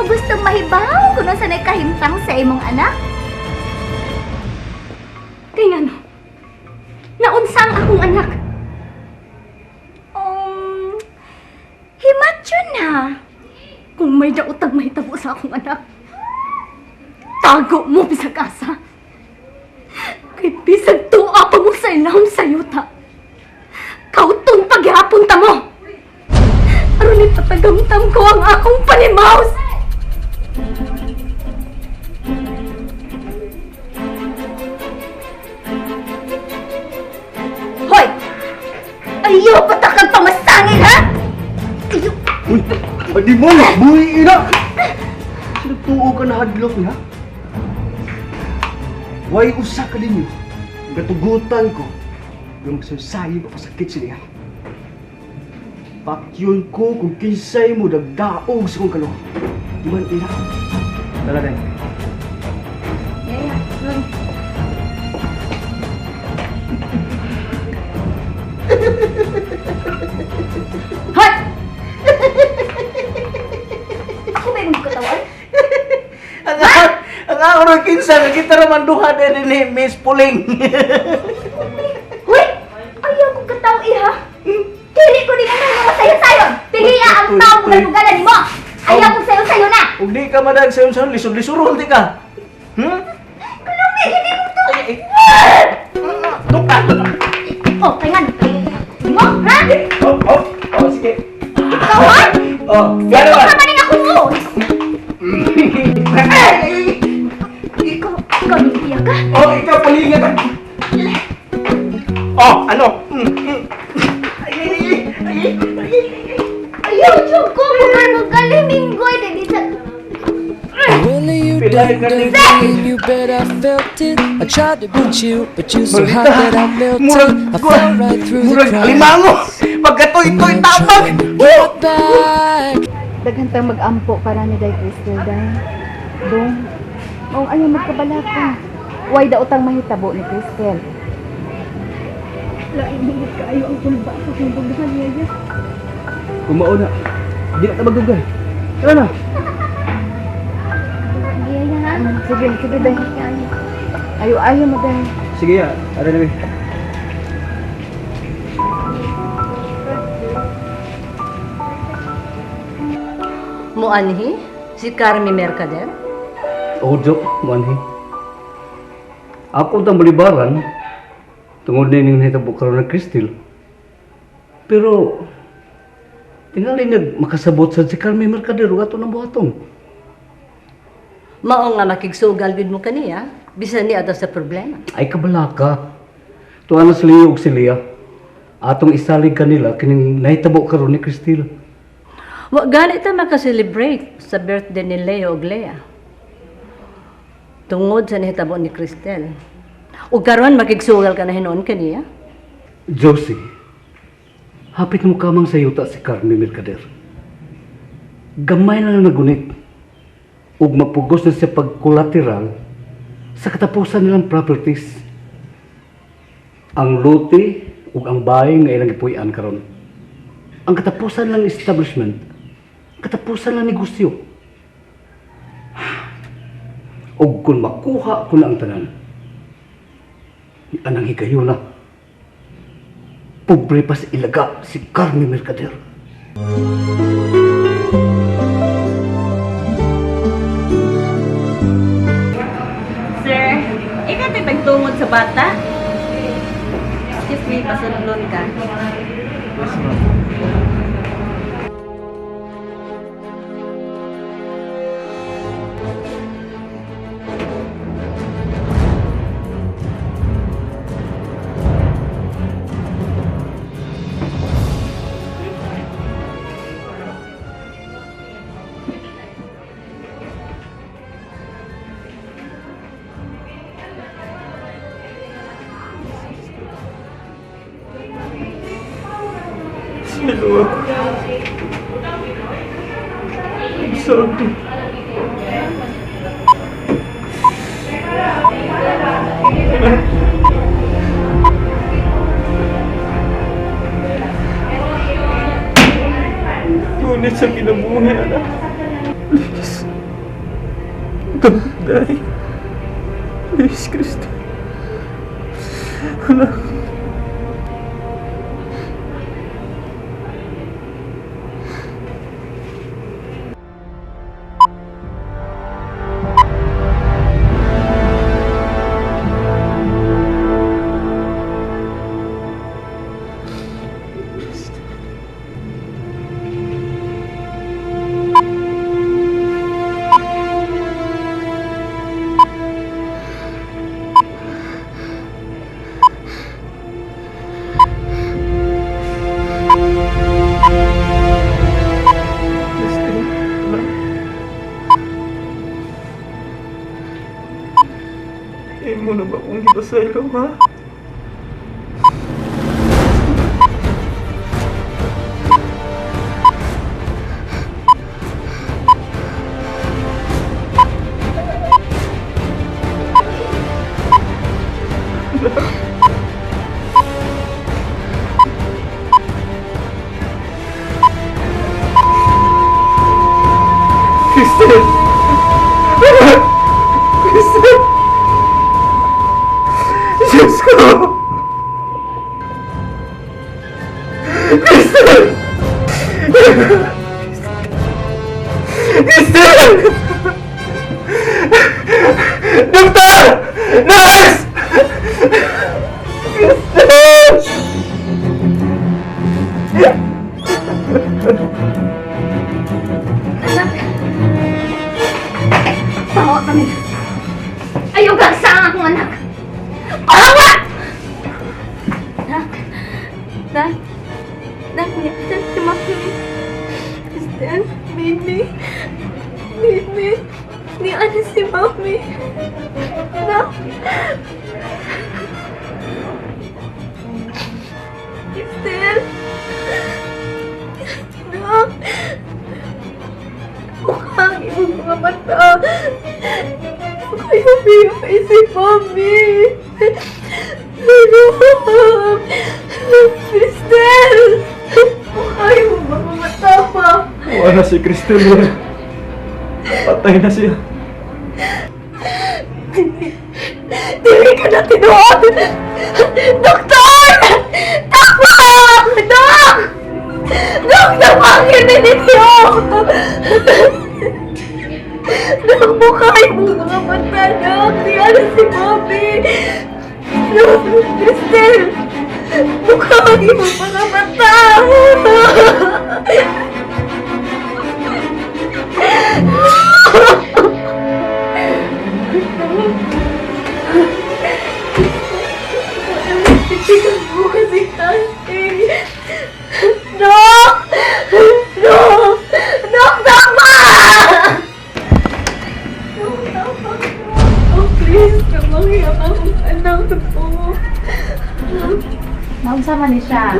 mo gustong mahibaw kung unsa nay kahimtang sa imong anak? Kay ngano? Naunsa ang akong anak? Himatyon na. Kung may daotag mahitabo sa akong anak, tago mo bisag asa. Kay bisag tuwa pa mo sa ilawom sa yuta. Kauton paghapon ta mo. Aron ipatagamtam ko ang akong panimaws. Hoy! Ayaw patakang pamasangil, ha? Ayaw! Uy! Adi mo! Buhi ina! Sinagtuo ka na hadlok niya? Way usa ka ninyo. Gatugutan ko. Yung magsasayib ako sakit siya. Pakyon ko kung kinsay mo dagdaog sa kong kalong. Di man ina. Tara din. Yaya, run. Hoy! Ako ba yung katawan? Ang ako ng kinsa, nga kita raman duha din ni Miss Puling. Hoy! Ayaw kong kataw iha! Dili ko ni mo mga sayo-sayon! Dili ang tao mo galugalan nimo! Ayaw kong sayo-sayo na! Ug di ka madag sayon sayon, lisod-lisurol di ka. Hmm? Kulumi, hindi mo to! Ay, ay. Tuka, tuka. Oh, kay nga mo, ha? Oh, sige. Ikaw, ha? Oh, Sino gano'n. ka man ako mo? Ikaw, hindi ka? Oh, ikaw palinga ka. Oh, ano? Ay, ay, ay, ay, ay, ay. Ayaw, Diyos ko, bugal-bugal, minggoy, dili sa. Well, you Pilay done ka done ni- me and you bet I felt it. I tried to be chill, but you're so hot that I melted. Murag, I fell right through the murag cracks. alimango. Pagkatoy-toy And I'm tabang. trying to get back. Daghan tang mag-ampo para ni Day Crystal day. Dong. Ong ayaw magkabalaka. Way daotang mahitabo ni Crystal. Lain mo kaayo ang kulba sa akong pagduhan, Yaya. Kung mauna, di na ta magdugay. Tara na! Yaya, ha? Sige, sige day. Ayo ayo mo day. Sige ya, tara na mi. Muanhi, si Carmi Mercader. Ojo, manhi. Ako tang balibaran tungod nining nahitabo karon ng Kristil. Pero tingali nag makasabot sa si Carmen Mercader ug ato nang buhaton. Mao nga makigsugal gid mo kaniya, bisan ni ato sa problema. Ay kabalaka. Tuwa na si Leo ug si Lea. Atong isalig kanila kining nahitabo karon ni Kristil. Wa gani ta maka-celebrate sa birthday ni Leo ug Lea. Tungod sa nahitabo ni Cristel. Ug karon makigsugal ka na hinuon kaniya. Josie, hapit mo kamang sa yuta si Carmen Mercader. Gamay lang ang nagunit. Ug mapugos na siya pagkolateral sa katapusan nilang properties. Ang lote ug ang bahay nga ilang gipuy-an karon. Ang katapusan lang establishment, katapusan lang negosyo. Ug kung makuha ko na ang tanan, anang higayuna, pobre pa sa ilaga si Carmen Mercader. Sir, ikaw tayo pagtungod sa bata? Excuse me, pasunod ka. Yes, ma'am. Sino? I'm sorry. Ngunit sa kinabuhi, anak. Please. Don't die. Please, Crystal. Anak. Crystal, anak. Imo na ba akong gipasaylo, ha? Crystal! Crystal! Diyos ko! Crystal! Crystal! Doktor! Nurse! Crystal! Anak! Pahawa kami. Ayaw gasa ang akong anak. Pahawa! Nak! Nak! Nak, niya. Si Mami. Christian, baby. Baby. Ni ano si Mami. Nak! Christian! Nak! Mukha ang imong mga mata. Kayo kay si Mami. Cristel! Mukha imong mga mata pa. Wala si Crystal. Wala. Patay na siya. Dili ka na tinuod! Doktor! Takbo! Dok! Dok, tawagin ni ninyo! Dok, mukha imong mga mata, Dok! Di ano si Mami! Dok, Cristel! Mukha ang imong mga mata! Titigan mo kasi kasi. Dok! Dok! Dok, tama! Dok, tama. Oh, please, kamangya akong anak ko. Naunsa man ni siya?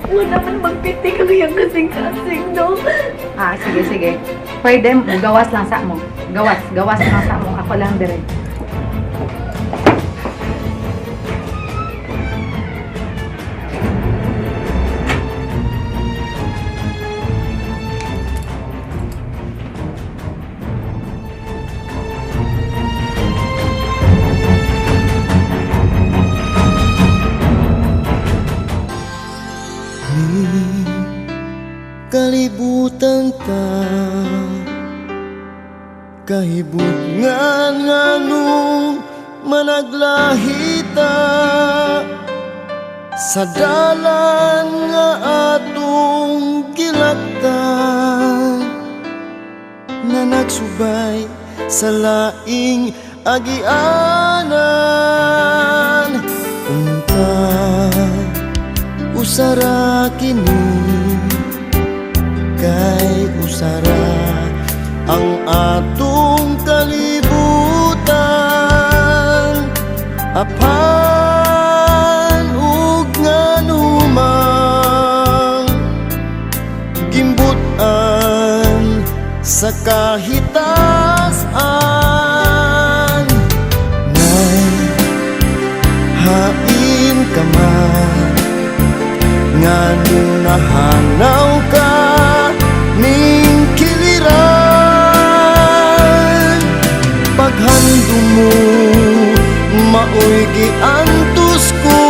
Wala man magpitik ang iyang kasing-kasing, Dok. Ah, sige, sige. Pwede, gawas lang sa mo. Gawas, gawas lang sa mo. Ako lang dire. Kalibutan ta kahibutngan nganong managlahita sa dalan nga atong gilaktan nga nagsubay sa laing agianan. Unta usara kini kay usara ang atong kalibutan, apan ug nganumang gimbutan sa kahitasan. Nay, hain ka man, nganong nahanaw ka ning kiliran? Naghandom mo, maoy giantos ko.